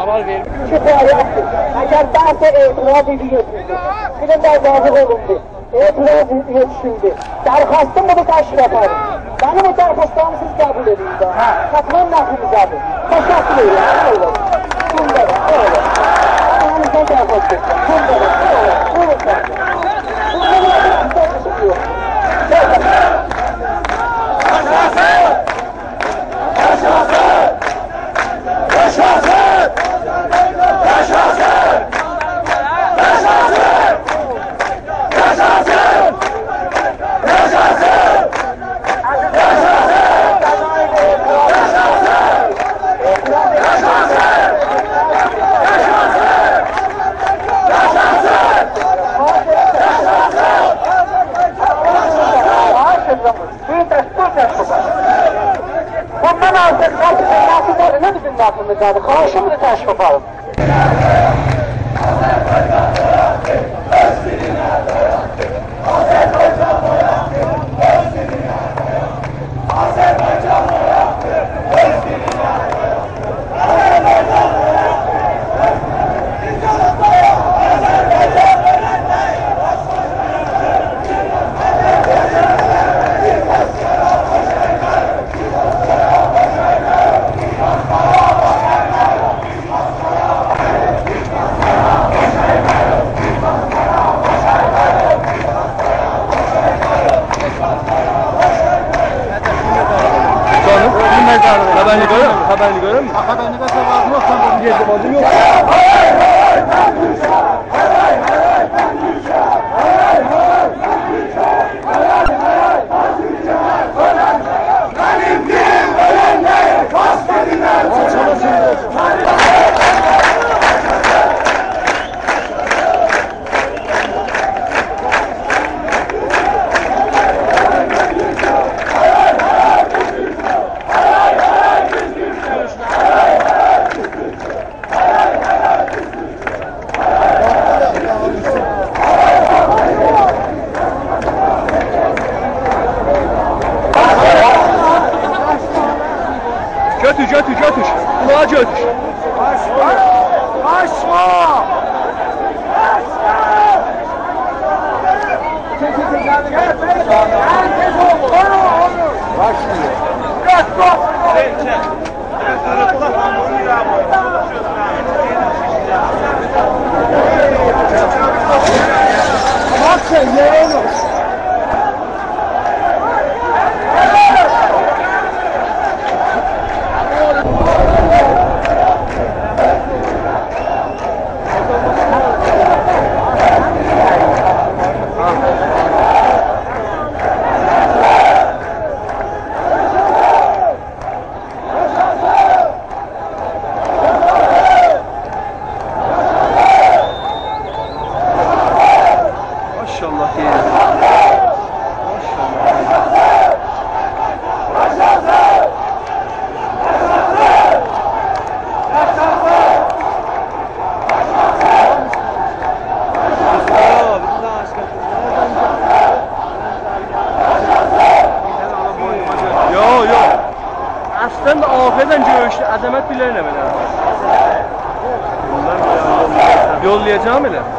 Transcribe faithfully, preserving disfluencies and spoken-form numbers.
سؤال وئرمیر. کفایتدیر. اگر بحث اعتراض ایدی، یئتیشدی. بیر ده جوابی اولوندو. اعتراض یئتیشیلدی. درخواستیم بودور، تشریف آپارین. منیم او درخواستیمی سیز قبول ائدین ده. هه. حتماً نفعینیزه‌دیر. تشکر ائدیرم. ساغ اولون. گونده‌ده، ساغ اولون. من سیزدن درخواست ائدیرم. گونده‌ده، ساغ اولون. بویورون، ساغ اولون. بوندان آیری بیزه بیر شئی یوخ. بیر دستور تشریف آپارین. بوندان آرتیق نه بیزیم نفعیمیزه‌دیر، نه بیزیم نفعیمیزه‌دیر. خواهیشیمدیر، تشریف آپارین. جانیم، خبرینی گؤرورم، خبرینی گؤرورم. خبرینی گؤرورم، سن بونو یئیه‌جک، آجیم یوخ. گؤتور، گؤتور، گؤتور. بونلاری گؤتور. قاچما! قاچما! قاچما! باخ سن، یئره اونو. ماشاءالله دئییر. ماشاءالله. یوخ، یوخ. اصلاً ده آخیردان گؤروشدو. عظمت بیلرینه بئله. یوللایاجاغام ائله.